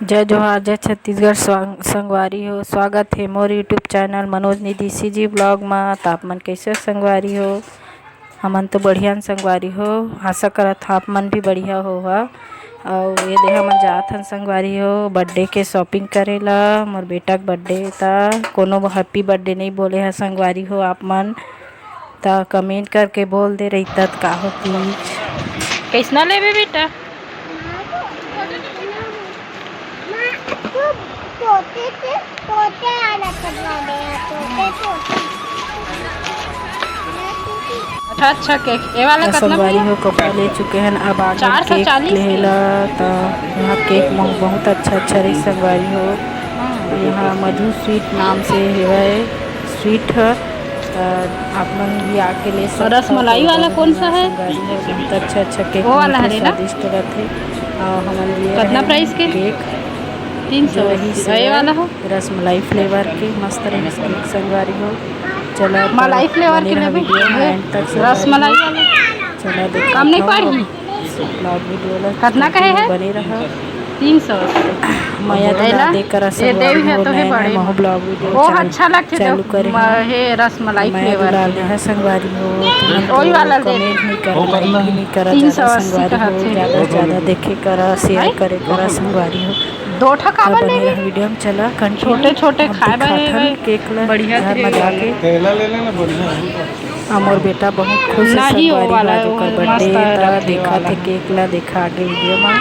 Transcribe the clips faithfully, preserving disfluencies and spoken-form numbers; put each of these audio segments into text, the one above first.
जय जोहार, जय छत्तीसगढ़। स्वां-, संगवारी हो, स्वागत हे मोर YouTube चैनल मनोज निधि CG vlog मा। त आप मन कइसे हो संगवारी हो? हमन तो बढ़िया न संगवारी हो, आशा करत हव आप मन भी बढ़िया होहा। अउ ये दे हमन जात हन संगवारी हो birthday के shopping करे ला। मोर बेटा के birthday ता, कोनो happy birthday नइ बोले ह संगवारी हो आप मन, त comment करके बोल दे रहिता त का होती। कइसना लेबे बेटा? तोते के, तोते वाला कटवा दे यार, तोते, तोते। अच्छा, अच्छा केक। ये वाला त कतना संगवारी में? हो, कपड़ा ले चुके हन, अब आगे चार सौ चालीस केक के। लेला। त यहाँ केक बहु-, बहुत अच्छा अच्छा रही संगवारी हो। हाँ। यहाँ मधु स्वीट नाम से हेवय स्वीट ह। त आप मन भी आके ले सकथव। रसमलाई वाला कौन सा है? संगवारी हो, बहुत अच्छा अच्छा केक, वो वाला है ना? स्वादिष्ट रथे। अउ हमन लिए कतना price के? केक तीन सौ अस्सी। ये वाला हो? रसमलाई flavor के मस्त रहिस केक संगवारी हो। चला त मलाई flavor बने के रहा लेबे? Video में end तक संगवारी हो। रसमलाई वाला। चला देखा कम नहीं पड़ही? Vlog video ला कतना कहे है? बने रहा। तीन सौ। मया दुलार दे करा संगवारी हो, तो नया नया महू vlog video वो चाल-, अच्छा लगथे चालू करे हो। हे रसमलाई flavor दुलार दे संगवारी हो। वही वाला दे। Comment नहीं करा, like भी नहीं करा, तीन सौ अस्सी ज्यादा संगवारी हो, ज्यादा से ज्यादा देखे करा, share करे करा संगवारी हो। दो ठा काबर लेबे? Video में चला continue। छोटे छोटे खाए बर केक ला बढ़िया से मजा के। पहला ले लेना, बढ़िया है। हमर बेटा बहुत खुश है संगवारी हो, आज ओकर birthday है, त देखत हे केक ला, देखा आगे video में।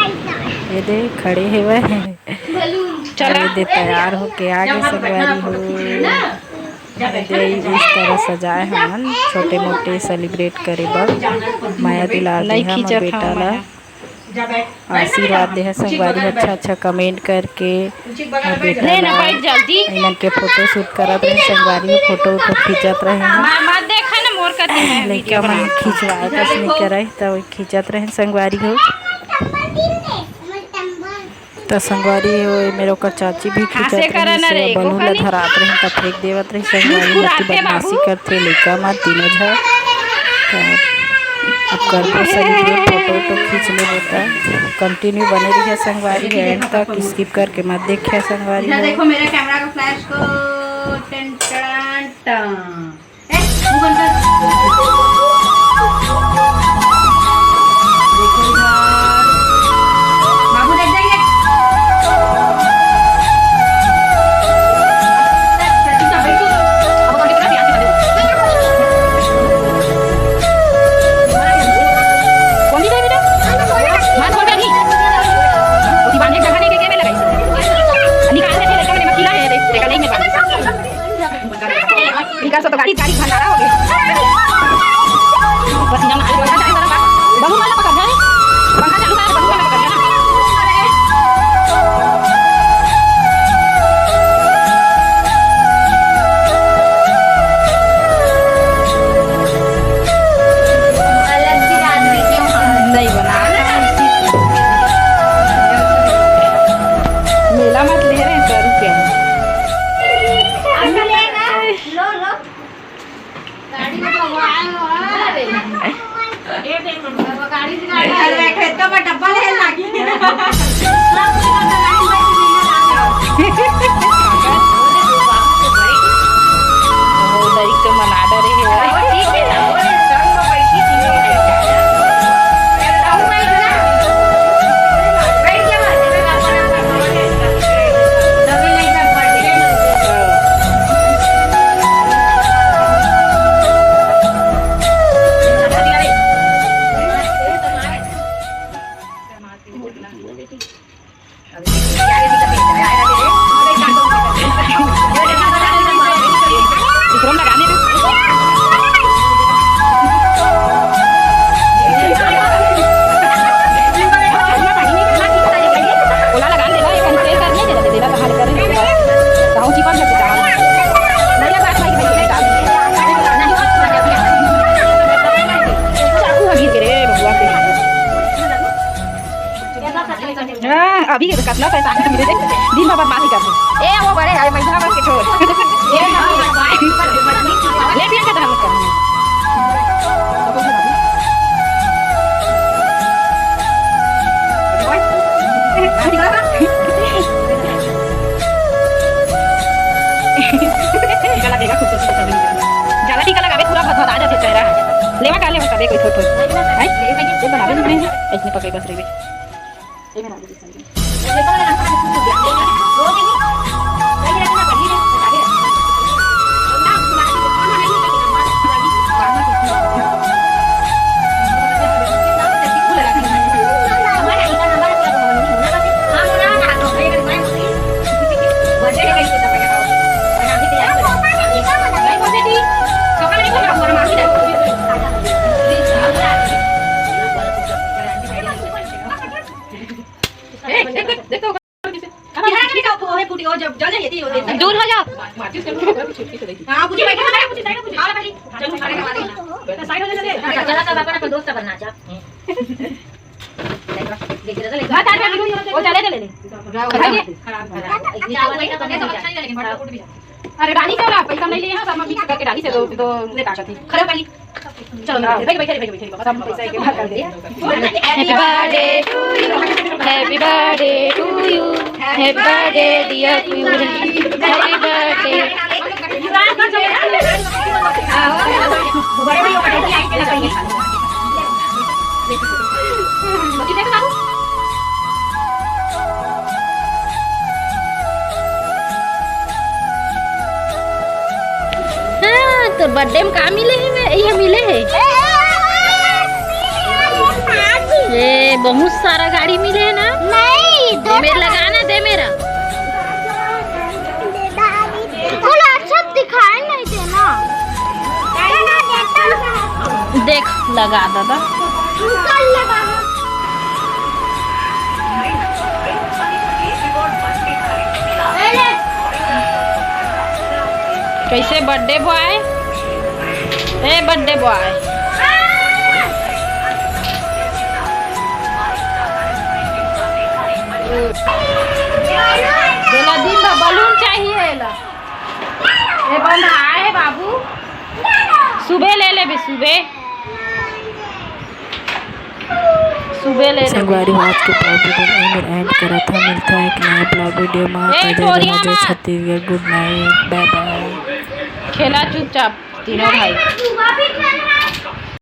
ये दे खड़े हेवय। चला। ये दे तैयार होके आगे संगवारी हो। ये दे इस तरह सजाए हमन छोटे मोटे celebrate करे बर। मया दुलार दे हमर बेटा ला। आशीर्वाद दे ह संगवारी, अच्छा अच्छा comment करके। मोर बेटा ला इमन के photo shoot करत रहे संगवारी, photo उटो खींचत रहे। लइका मन खिंचवाए कस नहीं करे त वही खींचत रहे संगवारी हो। त संगवारी हो, ए मेर ओकर चाची भी खींचत रहिस, balloon ला धरात रहिन त फेंक देवत रहिस संगवारी हो। बदमाशी करथे लइका मन तीनों झन। त अब करबो सही से photo उटो खींच लेबो त। Continue बने रहिहा संगवारी हो, end तक skip करके मत देखिहा संगवारी हो। देखो मेरे camera का flash को, टन टन टन। ए, मुंह बंद कर। देखो इधर। बाबू देख जाएंगे। चुपचाप बैठ तू। अब कौन सी तरफ? यहाँ से कौन सी? कौन सी तरफ बेटा? हाथ खोल के नहीं। वो दीवाने जगह नहीं के, के लगाई। निकाल के लड़का मैंने मत खिला है, देखा नहीं मैं बाबू। निकल सो तो गाड़ी, गाड़ी भंडारा हो गया। पसीना में हाथ पंखा चालू करो बा। बहू वाला पकड़ है। पंखा चालू कर, बहू वाला पकड़ है। अलग सी रात में क्यों हम नहीं बना। मेला मत ले रहे हैं, करू क्या? लो, लो। गाड़ी में तो वो आए हो, हाँ। गाड़ी से गाड़ी घर बैठे तो मैं डब्बा ले लागी। वो डरी तो मना डरे है। वो ठीक है ना, वो संग में बैठी थी, वो बैठा है। हाँ, अभी कतना पैसा मिले, दिन भर बदमाशी करते। ए, वो बड़े है, महिला बन के छोड़। ले, पिया का तो हम कर। थोड़ा, थोड़ा। आई? ये बनावे नहीं है, इसमें पकड़ बस रही। ये बना दे। दूर हो जाओ। हाँ, कुछ बैठा है, कुछ बैठा, कुछ खाओ ना पहले। चलो, खाने के बाद ही। तो साइड हो जा, चलो। हाँ, चलो, सब अपन, अपन दोस्त बनना, जा। वो चले, चले, ले। खराब, खराब। इतनी चावल है, तो अच्छा नहीं लगेगा, फटाफट उठ भी जाओ। अरे, डाली से ना, पैसा नहीं लिए हैं, सब mix करके डाली से दो, दो ले ताकत है। खराब वाली। चलो, बैठ, बैठ, बैठ, बैठ, सब पैसा एक बार कर दे। Happy birthday to you, happy birthday to you, happy birthday dear Puri, happy birthday। हाँ, तोर birthday में का मिले हे? मैं, ये मिले हे। ये बहुत सारा गाड़ी मिले हे ना? नहीं, दे मेरा। लगाना, दे मेरा। बोला, अच्छा दिखाई नहीं देना। देख, लगा दादा। कैसे birthday boy? ए birthday boy, एला दिन भर balloon चाहिए एला। ए बंधाए हे बाबू, सुबह ले लेबे, सुबह। सुबह ले लेबे। संगवारी हो, आज के vlog ला एमे end करत हन। मिलथन एक नया vlog video मा। ए, तब तक टोरिया जय मा। Chhattisgarh, good night, bye bye। खेला चुपचाप तीनों भाई।